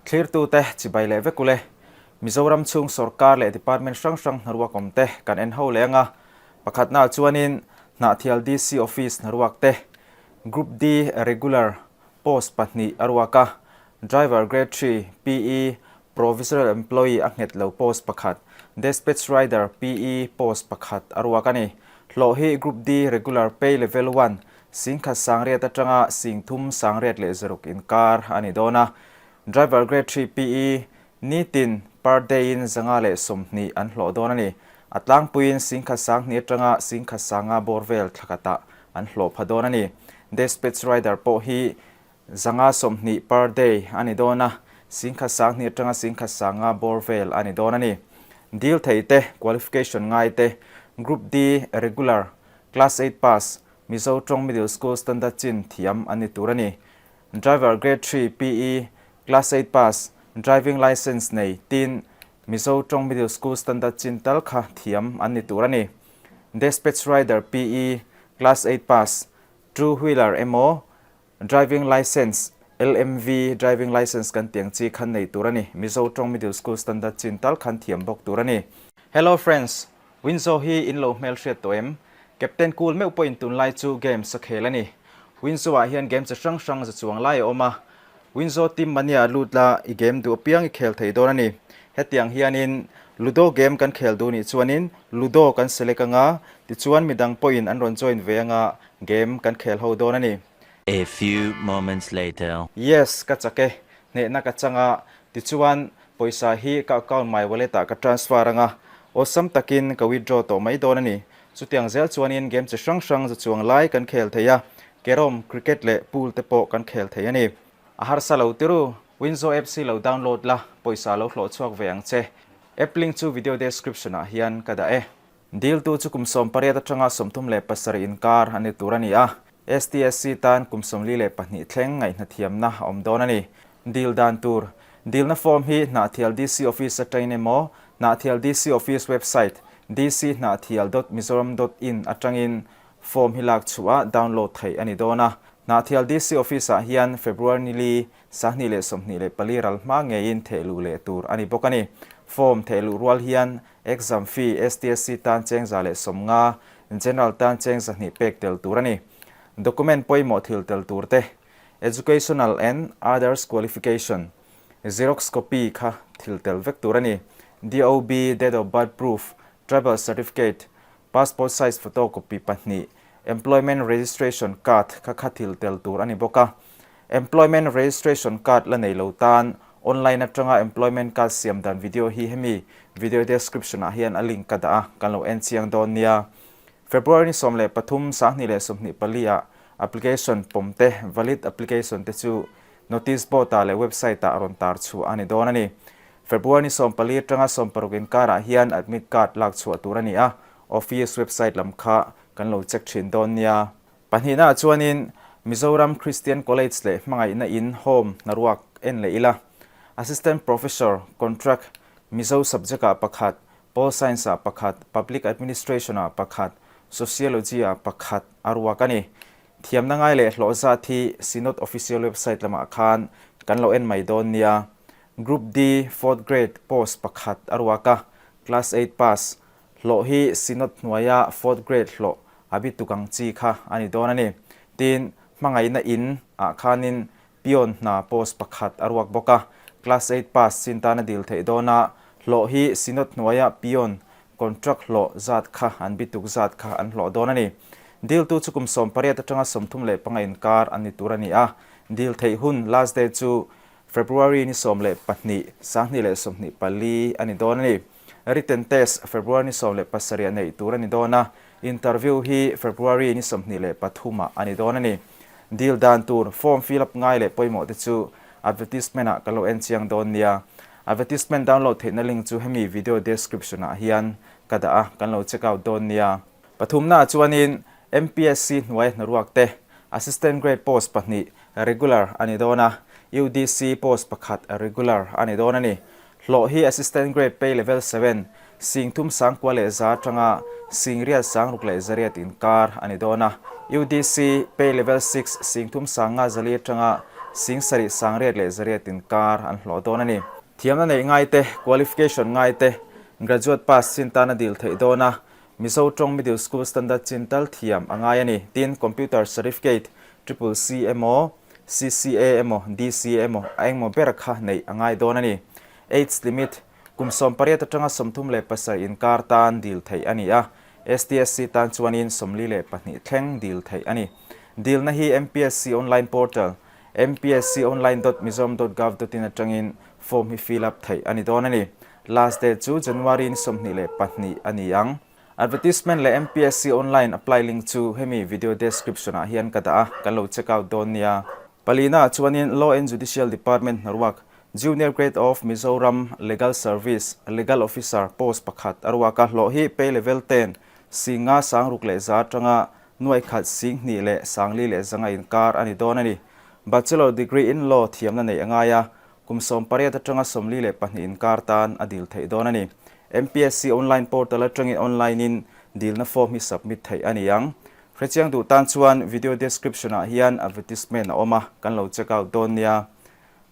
Thlirtute chibai leh vek ule. Mizoram chhung sorkar leh department hrang hrang hnaruak awm te kan en ho leh anga, pakhatnaah chuanin Hnahthial DC Office hnaruak te, Group D Regular post pahnih a ruak a, Driver Grade Three, PE, Provisional Employee a nghet lo post pakhat, Despatch Rider, PE, post pakhat a ruak a ni. Hlawh hi Group D Regular Pay Level One, Singkhat sangriat atanga singthum sangriat leh zaruk inkar a ni dawn a. Driver Grade Three, PE, nitin, per day in 120 an hlawh dawn a ni. A tlangpuiin singkhat sanghnih atanga singkhat sanga bawr vel thlakhatah an hlawh pha dawn a ni. Despatch Rider pawh hi 120 per day a ni dawn a, singkhat sanghnih atanga singkhat sanga bawr vel a ni dawn a ni. Dil thei te, qualification ngai te, Group D, Regular, Class Eight pass, Mizo tawng Middle School Standard chin thiam an ni tur a ni. Driver Grade Three, PE, Class Eight pass, Driving Licence nei, tin, Mizo tawng Middle School Standard chin tal kha thiam an ni tur a ni. Despatch Rider, PE, Class Eight pass, Two Wheeler emaw, Driving Licence, LMV Driving Licence kan tiang chi khan nei tur a ni. Mizo tawng Middle School Standard chin tal khan thiam bawk tur a ni. Hello friends, Winzo hi in lo hmel hriat tawh em? Captain Cool meuh pawhin tunlai chu games a khel a ni. Winzo ah hian game chi hrang hrang za chuang lai a awm a. Winzo team mania lut la i game duh apiang i khel thei dawn a ni. Hetiang hianin Ludo game kan khel duh nih chuanin Ludo kan select anga, tichuan midang pawhin an rawn join ve anga game kan khel ho dawn a ni. A few moments later. Yes, ka chak e. Hnehna ka chang a, tichuan pawisa hi ka account my wallet ah ka transfer anga, awlsam takin ka withdraw tawh mai dawn a ni. Chutiang zel chuanin game chi hrang hrang za chuang lai kan khel thei a, carrom, cricket leh pool te pawh kan khel thei a ni. A harsa lo tiru, Winzo apps hi lo download la, pawisa lo hlawh chhuak ve ang che. App link chu video description ah hian ka dah e. Diltu chu kum 18 atanga 37 inkar a ni tur a ni a, STSC tan kum 42 thleng ngaihhnathiamna a awm dawn a ni. Dil dan tur, Dilna form hi Hnahthial DC Office atangin emaw, Hnahthial DC Office website dchnahthial dot mizoram dot in atangin form hi lak chhuah a download theih a ni dawn a. Hnahthial DC Office-ah hian February ni li, 2024 ral hma ngeiin thehluh leh tur a ni bawk a ni. Form thehluh rual hian Exam fee STSC tan cheng 150, General tan cheng 200 pek tel tur a ni. Document pawimawh thil tel tur te, Educational and others qualification, Xerox copy kha thil tel vek tur a ni. DOB, Date of Birth proof, Tribal Certificate, Passport size photo copy pahnih, Employment Registration Card kha kha thil tel tur a ni bawk a. Employment Registration Card la nei lo tan online atanga Employment Card siam dan video hi hemi video description ah hian a link ka dah a, kan lo en chiang dawn nia. February ni 13, 2024 ah application pawm te, valid application te chu notice board ah leh website ah rawn tar chhuah a ni dawn a ni. February ni 14 atanga 16 inkarah hian admit card lak chhuah tur a ni a, office website lam kha kan lo check thin dawn nia. Pahnihnaah chuanin Mizoram Christian College leh Hmangaihna In, Home, hnaruak en leh ila. Assistant Professor, Contract, Mizo subject-ah pakhat, Pol Science-ah pakhat, Public Administration-ah pakhat, Sociology-ah pakhat a ruak a ni. Thiamna ngai leh hlawh zat hi Synod Official website lamah khan kan lo en mai dawn nia. Group D, Fourth Grade, post pakhat a ruak a, Class Eight pass, Hlawh hi Synod hnuaia fourth grade hlawh a bi tuk ang chi kha a ni dawn a ni. Tin, hmangaihna in ah khanin peon hna post pakhat a ruak bawk a, class eight pass chin tan a dil theih dawn a, hlawh hi Synod hnuaia peon contract hlawh zat kha an bi tuk zat kha an hlawh dawn a ni. Diltu chu kum 18 atanga 35 inkar an ni tur a ni a, dil theih hun last day chu February ni 12, 2024 a ni dawn a ni. Written test February ni 17 ah neih tur a ni dawn a, interview hi February ni 23 ah a ni dawn a ni. Dil dan tur form fill up ngai leh pawimawh te chu advertisement ah ka lo en chiang dawn nia. Advertisement download theihna link chu hemi video description ah hian ka dah a, kan lo check out dawn nia. Pathumna ah chuanin MPSC hnuai hnaruak te Assistant Grade post pahnih regular a ni dawn a, UDC post pakhat regular a ni dawn a ni. Hlawh hi Assistant Grade Pay Level Seven, 39,100 atanga 66,600 inkar a ni dawn a. UDC Pay Level Six, 35,400 atanga Singsarih sangriat leh zariat inkar an hlawh dawn a ni. Thiamna neih ngai te, qualification ngai te, graduate pass chin tan a dil theih dawn a, Mizo tawng Middle School Standard chin tal thiam a ngai a ni. Tin, Computer Certificate, Triple C emaw, CCA emaw, DCA emaw a engmaw ber kha neih a ngai dawn a ni. Age limit, Kum 18 atanga 37 inkar tan dil theih a ni a, STSC tan chuanin 42 thleng dil theih a ni. Dilna hi MPSC online portal, mpsconline.mizoram.gov.in atangin form hi fill up theih a ni dawn a ni. Last date chu January ni 22 a ni ang. Advertisement leh MPSC online apply link chu hemi video description ah hian ka dah a, kan lo check out dawn nia. Palina ah chuanin Law and Judicial Department hnaruak Junior Grade of Mizoram Legal Service Legal Officer post pakhat a ruak a, hlawh hi pay level ten singa sangruk leh za atanga nuai khat sing hnih leh sangli leh zanga inkar a ni dawn a ni. Bachelor degree in Law thiamna neih a ngai a, Kum 18 atanga 42 inkar tan a dil theih dawn a ni. MPSC online portal atangin online in dilna form hi submit theih a ni ang. Hrechiang duh tan chuan video description ah hian advertisement a awm a, kan lo check out dawn nia.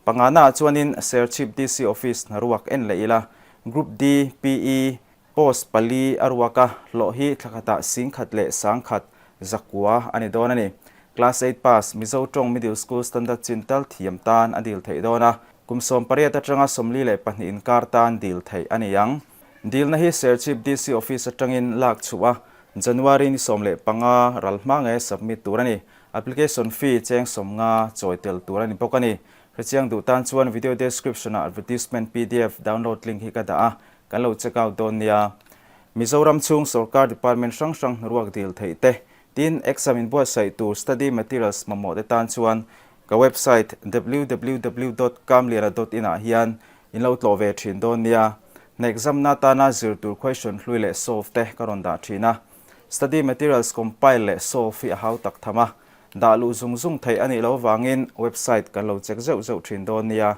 Pangana ah chuanin Serchhip DC office hnaruak en leh ila, Group D, PE, Post pali a ruak a, hlawh hi thla khatah singkhat leh sangkhat zakua a ni dawn a ni. Class eight pass, Mizo tawng Middle School Standard chin tal thiam tan a dil theih dawn a, kum 18 atanga 42 inkar tan dil theih a ni ang. Dilna hi Serchhip DC Office atangin lak chhuah a, January ni 15 ral hma nge submit tur a ni. Application fee cheng 50 chawi tel tur a ni bawk a ni. Hrechiang duh tan chuan video description ah advertisement pdf download link hi ka dah a, Kan lo check out dawn nia. Mizoram chhung sorkar department hrang hrang hnaruak dil theih te, tin exam inbuatsaih tur study materials mamawh te tan chuan ka website www dot kamliana dot in ah hian in lo tlawh ve thin dawn nia. Hna exam na tana zir tur question hlui leh solve te ka rawn dah thin a. Study materials compile leh solve hi a hau tak tham a, dah luh zung zung theih a nih loh vangin website kan lo check zeuh zeuh thin dawn nia.